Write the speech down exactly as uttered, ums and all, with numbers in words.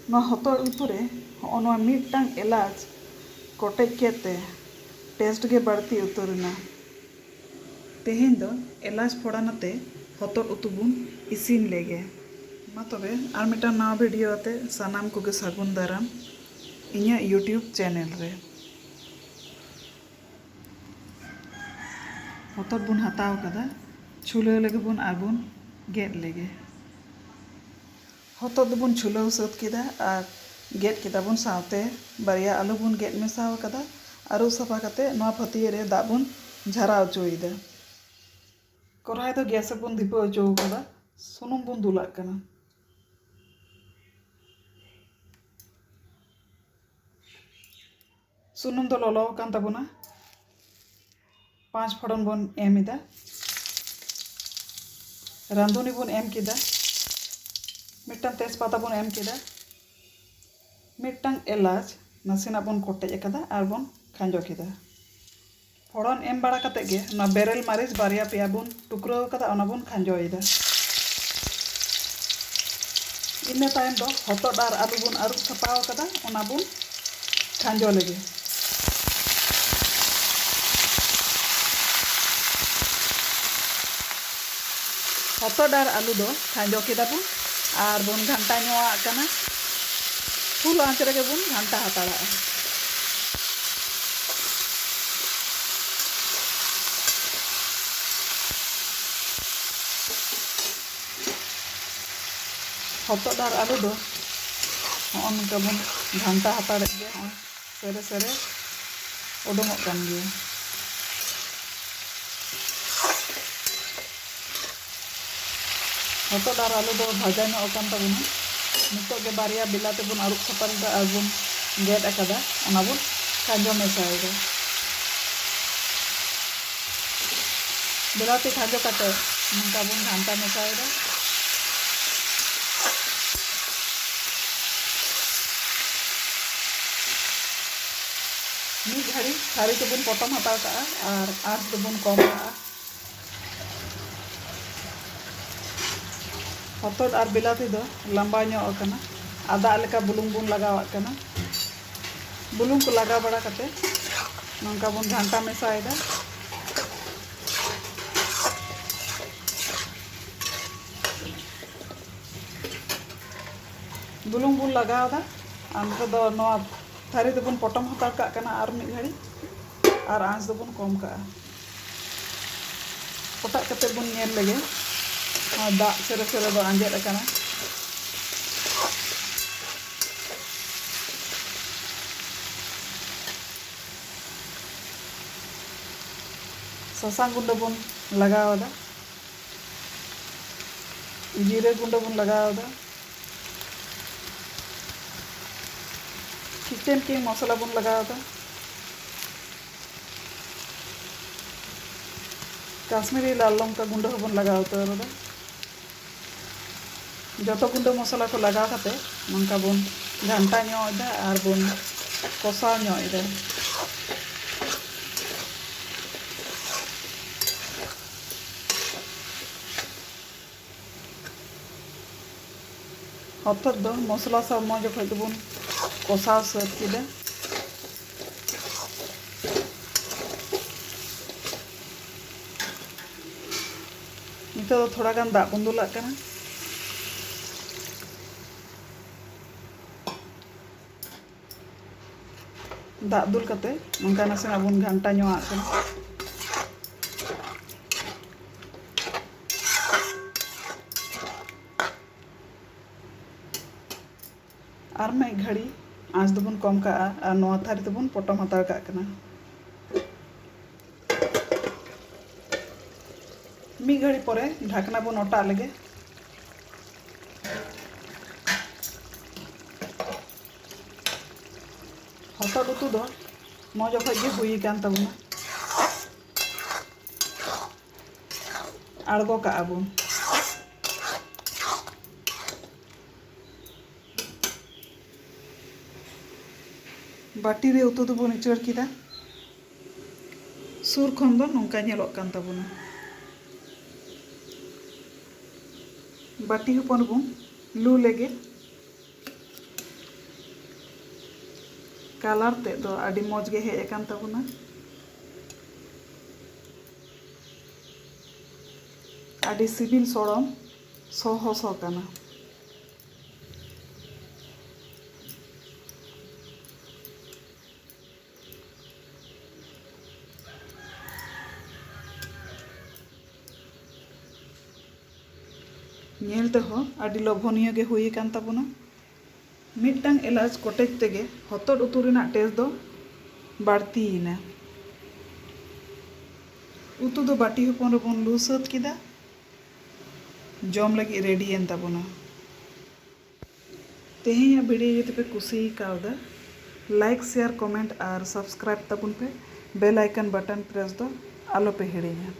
ᱱᱚᱣᱟ ᱦᱚᱛᱚᱫ ᱩᱛᱩ ᱨᱮ ᱦᱚᱸᱜᱼᱚ ᱱᱚᱣᱟ ᱢᱤᱫᱴᱟᱝ ᱮᱞᱟᱪ ᱠᱚᱴᱮᱡ ᱠᱮᱫ ᱛᱮ ᱴᱮᱥᱴ ᱜᱮ ᱵᱟᱹᱲᱛᱤ ᱩᱛᱟᱹᱨ ᱮᱱᱟ᱾ ᱛᱮᱦᱮᱧ ᱫᱚ ᱮᱞᱟᱪ ᱯᱷᱚᱲᱟᱱ ᱟᱛᱮ ᱦᱚᱛᱚᱫ ᱩᱛᱩ ᱵᱚᱱ ᱤᱥᱤᱱ ᱞᱮᱜᱮ᱾ ᱢᱟ ᱛᱚᱵᱮ ᱟᱨ ᱢᱤᱫᱴᱟᱝ ᱱᱟᱣᱟ ᱵᱷᱤᱰᱤᱭᱳ ᱟᱛᱮ ᱥᱟᱱᱟᱢ ᱠᱚᱜᱮ ᱥᱟᱹᱜᱩᱱ ᱫᱟᱨᱟᱢ ᱤᱧᱟᱹᱜ YouTube ᱪᱮᱱᱮᱞ ᱨᱮ᱾ ᱦᱚᱛᱚᱫ ᱵᱚᱱ ᱦᱟᱛᱟᱣ ᱠᱟᱫᱟ, ᱪᱷᱩᱞᱟᱹᱣ ᱞᱮᱜᱮ ᱵᱚᱱ ᱟᱨ ᱵᱚᱱ ᱜᱮᱫ ᱞᱮᱜᱮ᱾ ᱦᱚᱛᱚᱫ ᱫᱚᱵᱚᱱ ᱪᱷᱩᱞᱟᱹᱣ ᱥᱟᱹᱛ ᱠᱮᱫᱟ ᱟᱨ ᱜᱮᱫ ᱠᱮᱫᱟ ᱵᱚᱱ, ᱥᱟᱶᱛᱮ ᱵᱟᱨᱭᱟ ᱟᱹᱞᱩ ᱵᱚᱱ ᱜᱮᱫ ᱢᱮᱥᱟᱣ ᱠᱟᱫᱟ᱾ ᱟᱹᱨᱩᱵ ᱥᱟᱯᱷᱟ ᱠᱟᱛᱮ ᱱᱚᱣᱟ ᱯᱷᱟᱹᱛᱭᱟᱹ ᱨᱮ ᱫᱟᱜ ᱵᱚᱱ ᱡᱷᱟᱨᱟᱣ ᱦᱚᱪᱚᱭᱮᱫᱟ᱾ ᱠᱚᱨᱦᱟᱭ ᱫᱚ ᱜᱮᱥ ᱨᱮᱵᱚᱱ ᱫᱷᱤᱯᱟᱹᱣ ᱦᱚᱪᱚ ᱠᱟᱫᱟ, ᱥᱩᱱᱩᱢ ᱵᱚᱱ ᱫᱩᱞᱟᱜ ᱠᱟᱱᱟ᱾ ᱥᱩᱱᱩᱢ ᱫᱚ ᱞᱚᱞᱚ ᱟᱠᱟᱱ ᱛᱟᱵᱚᱱᱟ᱾ ᱯᱟᱸᱪ ᱯᱷᱚᱲᱚᱱ ᱵᱚᱱ ᱮᱢ ᱮᱫᱟ, ᱨᱟᱸᱫᱷᱩᱱᱤ ᱵᱚᱱ ᱮᱢ ᱠᱮᱫᱟ, ᱢᱤᱫᱴᱟᱝ ᱛᱮᱡᱽᱯᱟᱛᱟ ᱵᱚᱱ ᱮᱢ ᱠᱮᱫᱟ, ᱢᱤᱫᱴᱟᱝ ᱮᱞᱟᱪ ᱱᱟᱥᱮᱱᱟᱜ ᱵᱚᱱ ᱠᱚᱴᱮᱡ ᱟᱠᱟᱫᱟ ᱟᱨ ᱵᱚᱱ ᱠᱷᱟᱸᱡᱚ ᱠᱮᱫᱟ᱾ ᱯᱷᱚᱲᱚᱱ ᱮᱢ ᱵᱟᱲᱟ ᱠᱟᱛᱮ ᱜᱮ ᱚᱱᱟ ᱵᱮᱨᱮᱞ ᱢᱟᱹᱨᱤᱪ ᱵᱟᱨᱭᱟ ᱯᱮᱭᱟ ᱵᱚᱱ ᱴᱩᱠᱨᱟᱹᱣ ᱟᱠᱟᱫᱟ, ᱚᱱᱟ ᱵᱚᱱ ᱠᱷᱟᱸᱡᱚᱭᱮᱫᱟ᱾ ᱤᱱᱟᱹ ᱛᱟᱭᱚᱢ ᱫᱚ ᱦᱚᱛᱚᱫ ᱟᱨ ᱟᱹᱞᱩ ᱵᱚᱱ ᱟᱹᱨᱩᱵ ᱥᱟᱯᱷᱟ ᱟᱠᱟᱫᱟ, ᱚᱱᱟ ᱵᱚᱱ ᱠᱷᱟᱸᱡᱚ ᱞᱮᱜᱮ᱾ ᱦᱚᱛᱚᱫ ᱟᱨ ᱟᱹᱞᱩ ᱫᱚ ᱠᱷᱟᱸᱡᱚ ᱠᱮᱫᱟ ᱵᱚᱱ ᱟᱨ ᱵᱚᱱ ᱜᱷᱟᱱᱴᱟ ᱧᱚᱜ ᱟᱜ ᱠᱟᱱᱟ᱾ ᱯᱷᱩᱞ ᱟᱸᱪ ᱨᱮᱜᱮ ᱵᱚᱱ ᱜᱷᱟᱱᱴᱟ ᱦᱟᱛᱟᱲᱟᱜᱼᱟ᱾ ᱦᱚᱛᱚᱫ ᱟᱨ ᱟᱹᱞᱩ ᱫᱚ ᱱᱚᱜᱼᱚ ᱱᱚᱝᱠᱟ ᱵᱚᱱ ᱜᱷᱟᱱᱴᱟ ᱦᱟᱛᱟᱲᱮᱫ ᱜᱮᱭᱟ᱾ ᱱᱚᱜᱼᱚᱭ ᱥᱮᱨᱮ ᱥᱮᱨᱮ ᱩᱰᱩᱝᱚᱜ ᱠᱟᱱ ᱜᱮᱭᱟ᱾ ᱦᱚᱛᱚᱫ ᱟᱨ ᱟᱹᱞᱩ ᱫᱚ ᱵᱷᱟᱡᱟ ᱧᱚᱜ ᱟᱠᱟᱱ ᱛᱟᱵᱚᱱᱟ᱾ ᱱᱤᱛᱚᱜ ᱜᱮ ᱵᱟᱨᱭᱟ ᱵᱤᱞᱟᱹᱛᱤ ᱵᱚᱱ ᱟᱹᱨᱩᱵ ᱥᱟᱯᱷᱟ ᱞᱮᱫᱟ ᱟᱨ ᱵᱚᱱ ᱜᱮᱫ ᱟᱠᱟᱫᱟ, ᱚᱱᱟ ᱵᱚᱱ ᱠᱷᱟᱸᱡᱚ ᱢᱮᱥᱟᱭᱮᱫᱟ᱾ ᱵᱤᱞᱟᱹᱛᱤ ᱠᱷᱟᱸᱡᱚ ᱠᱟᱛᱮ ᱱᱚᱝᱠᱟ ᱵᱚᱱ ᱜᱷᱟᱱᱴᱟ ᱢᱮᱥᱟᱭᱮᱫᱟ᱾ ᱢᱤᱫ ᱜᱷᱟᱹᱲᱤ ᱛᱷᱟᱹᱨᱤ ᱛᱮᱵᱚᱱ ᱯᱚᱴᱚᱢ ᱦᱟᱛᱟᱲ ᱠᱟᱜᱼᱟ ᱟᱨ ᱟᱸᱪ ᱫᱚᱵᱚᱱ ᱠᱚᱢ ᱠᱟᱜᱼᱟ᱾ ᱦᱚᱛᱚᱫ ᱟᱨ ᱵᱤᱞᱟᱹᱛᱤ ᱫᱚ ᱞᱟᱸᱵᱟ ᱧᱚᱜ ᱟᱠᱟᱱᱟ ᱟᱫᱟᱜ ᱞᱮᱠᱟ ᱵᱩᱞᱩᱝ ᱵᱚᱱ ᱞᱟᱜᱟᱣᱟᱜ ᱠᱟᱱᱟ᱾ ᱵᱩᱞᱩᱝ ᱠᱚ ᱞᱟᱜᱟᱣ ᱵᱟᱲᱟ ᱠᱟᱛᱮ ᱱᱚᱝᱠᱟ ᱵᱚᱱ ᱜᱷᱟᱱᱴᱟ ᱢᱮᱥᱟᱭᱮᱫᱟ᱾ ᱵᱩᱞᱩᱝ ᱵᱚᱱ ᱞᱟᱜᱟᱣ ᱮᱫᱟ᱾ ᱟᱨ ᱱᱤᱛᱚᱜ ᱫᱚ ᱱᱚᱣᱟ ᱛᱷᱟᱹᱨᱤ ᱫᱚᱵᱚᱱ ᱯᱚᱴᱚᱢ ᱦᱟᱛᱟᱲ ᱠᱟᱜ ᱠᱟᱱᱟ ᱟᱨ ᱢᱤᱫ ᱜᱷᱟᱹᱲᱤᱡ, ᱟᱨ ᱟᱸᱪ ᱫᱚᱵᱚᱱ ᱠᱚᱢ ᱠᱟᱜᱼᱟ᱾ ᱚᱴᱟᱜ ᱠᱟᱛᱮ ᱵᱚᱱ ᱧᱮᱞ ᱞᱮᱜᱮ, ᱱᱚᱣᱟ ᱫᱟᱜ ᱥᱮᱨᱮ ᱥᱮᱨᱮ ᱫᱚ ᱟᱸᱡᱮᱫ ᱟᱠᱟᱱᱟ᱾ ᱥᱟᱥᱟᱝ ᱜᱩᱸᱰᱟᱹ ᱵᱚᱱ ᱞᱟᱜᱟᱣ ᱮᱫᱟ, ᱡᱤᱨᱟᱹ ᱜᱩᱸᱰᱟᱹ ᱵᱚᱱ ᱞᱟᱜᱟᱣ ᱮᱫᱟ, ᱠᱤᱪᱮᱱ ᱠᱤᱝ ᱢᱚᱥᱞᱟ ᱵᱚᱱ ᱞᱟᱜᱟᱣ ᱮᱫᱟ, ᱠᱟᱥᱢᱤᱨᱤ ᱞᱟᱞ ᱞᱚᱝᱠᱟ ᱜᱩᱸᱰᱟᱹ ᱦᱚᱸᱵᱚᱱ ᱞᱟᱜᱟᱣ ᱩᱛᱟᱹᱨ ᱮᱫᱟ᱾ ᱡᱚᱛᱚ ᱜᱩᱸᱰᱟᱹ ᱢᱚᱥᱞᱟ ᱠᱚ ᱞᱟᱜᱟᱣ ᱠᱟᱛᱮ ᱱᱚᱝᱠᱟ ᱵᱚᱱ ᱜᱷᱟᱱᱴᱟ ᱧᱚᱜ ᱮᱫᱟ ᱟᱨ ᱵᱚᱱ ᱠᱚᱥᱟᱣ ᱧᱚᱜ ᱮᱫᱟ᱾ ᱦᱚᱛᱚᱫ ᱫᱚ ᱢᱚᱥᱞᱟ ᱥᱟᱶ ᱢᱚᱡᱽ ᱚᱠᱚᱡ ᱛᱮᱵᱚᱱ ᱠᱚᱥᱟᱣ ᱥᱟᱹᱛ ᱠᱮᱫᱟ᱾ ᱱᱤᱛᱚᱜ ᱫᱚ ᱛᱷᱚᱲᱟ ᱜᱟᱱ ᱫᱟᱜ ᱵᱚᱱ ᱫᱩᱞᱟᱜ ᱠᱟᱱᱟ᱾ ᱫᱟᱜ ᱫᱩᱞ ᱠᱟᱛᱮ ᱱᱚᱝᱠᱟ ᱱᱟᱥᱮᱱᱟᱜ ᱵᱚᱱ ᱜᱷᱟᱱᱴᱟ ᱧᱚᱜ ᱟᱜ ᱠᱟᱱᱟ᱾ ᱟᱨ ᱢᱤᱫ ᱜᱷᱟᱹᱲᱤ ᱟᱸᱪ ᱫᱚᱵᱚᱱ ᱠᱚᱢ ᱠᱟᱜᱼᱟ ᱟᱨ ᱱᱚᱣᱟ ᱛᱷᱟᱹᱨᱤ ᱛᱮᱵᱚᱱ ᱯᱚᱴᱚᱢ ᱦᱟᱛᱟᱲ ᱠᱟᱜ ᱠᱟᱱᱟ᱾ ᱢᱤᱫ ᱜᱷᱟᱹᱲᱤ ᱯᱚᱨᱮ ᱰᱷᱟᱠᱱᱟ ᱵᱚᱱ ᱚᱴᱟᱜ ᱞᱮᱜᱮ᱾ ᱦᱚᱛᱚᱫ ᱩᱛᱩ ᱫᱚ ᱢᱚᱡᱽ ᱚᱠᱚᱡ ᱜᱮ ᱦᱩᱭ ᱟᱠᱟᱱ ᱛᱟᱵᱚᱱᱟ᱾ ᱟᱬᱜᱚ ᱠᱟᱜᱼᱟ ᱵᱚᱱ᱾ ᱵᱟᱹᱴᱤ ᱨᱮ ᱩᱛᱩ ᱫᱚᱵᱚᱱ ᱩᱪᱟᱹᱲ ᱠᱮᱫᱟ᱾ ᱥᱩᱨ ᱠᱷᱚᱱ ᱫᱚ ᱱᱚᱝᱠᱟ ᱧᱮᱞᱚᱜ ᱠᱟᱱ ᱛᱟᱵᱚᱱᱟ᱾ ᱵᱟᱹᱴᱤ ᱦᱚᱯᱚᱱ ᱨᱮᱵᱚᱱ ᱞᱩ ᱞᱮᱜᱮ᱾ ᱠᱟᱞᱟᱨ ᱛᱮᱫ ᱫᱚ ᱟᱹᱰᱤ ᱢᱚᱡᱽ ᱜᱮ ᱦᱮᱡ ᱟᱠᱟᱱ ᱛᱟᱵᱚᱱᱟ᱾ ᱟᱹᱰᱤ ᱥᱤᱵᱤᱞ ᱥᱚᱲᱚᱢ ᱥᱚ ᱦᱚᱸ ᱥᱚ ᱠᱟᱱᱟ᱾ ᱧᱮᱞ ᱛᱮᱦᱚᱸ ᱟᱹᱰᱤ ᱞᱳᱵᱷᱚᱱᱤᱭᱚ ᱜᱮ ᱦᱩᱭ ᱟᱠᱟᱱ ᱛᱟᱵᱚᱱᱟ᱾ ᱢᱤᱫᱴᱟᱝ ᱮᱞᱟᱪ ᱠᱚᱴᱮᱡ ᱛᱮᱜᱮ ᱦᱚᱛᱚᱫ ᱩᱛᱩ ᱨᱮᱱᱟᱜ ᱴᱮᱥᱴ ᱫᱚ ᱵᱟᱹᱲᱛᱤᱭᱮᱱᱟ᱾ ᱩᱛᱩ ᱫᱚ ᱵᱟᱹᱴᱤ ᱦᱚᱯᱚᱱ ᱨᱮᱵᱚᱱ ᱞᱩ ᱥᱟᱹᱛ ᱠᱮᱫᱟ᱾ ᱡᱚᱢ ᱞᱟᱹᱜᱤᱫ ᱨᱮᱰᱤᱭᱮᱱ ᱛᱟᱵᱚᱱᱟ᱾ ᱛᱮᱦᱮᱧᱟᱜ ᱵᱷᱤᱰᱤᱭᱳ ᱡᱩᱫᱤ ᱯᱮ ᱠᱩᱥᱤ ᱠᱟᱣᱫᱟ, ᱞᱟᱭᱤᱠ, ᱥᱮᱭᱟᱨ, ᱠᱚᱢᱮᱱᱴ ᱟᱨ ᱥᱟᱵᱥᱠᱨᱟᱭᱤᱵ ᱛᱟᱵᱚᱱ ᱯᱮ᱾ ᱵᱮᱞ ᱟᱭᱠᱚᱱ ᱵᱟᱴᱚᱱ ᱯᱨᱮᱥ ᱫᱚ ᱟᱞᱚ ᱯᱮ ᱦᱤᱲᱤᱧᱟ᱾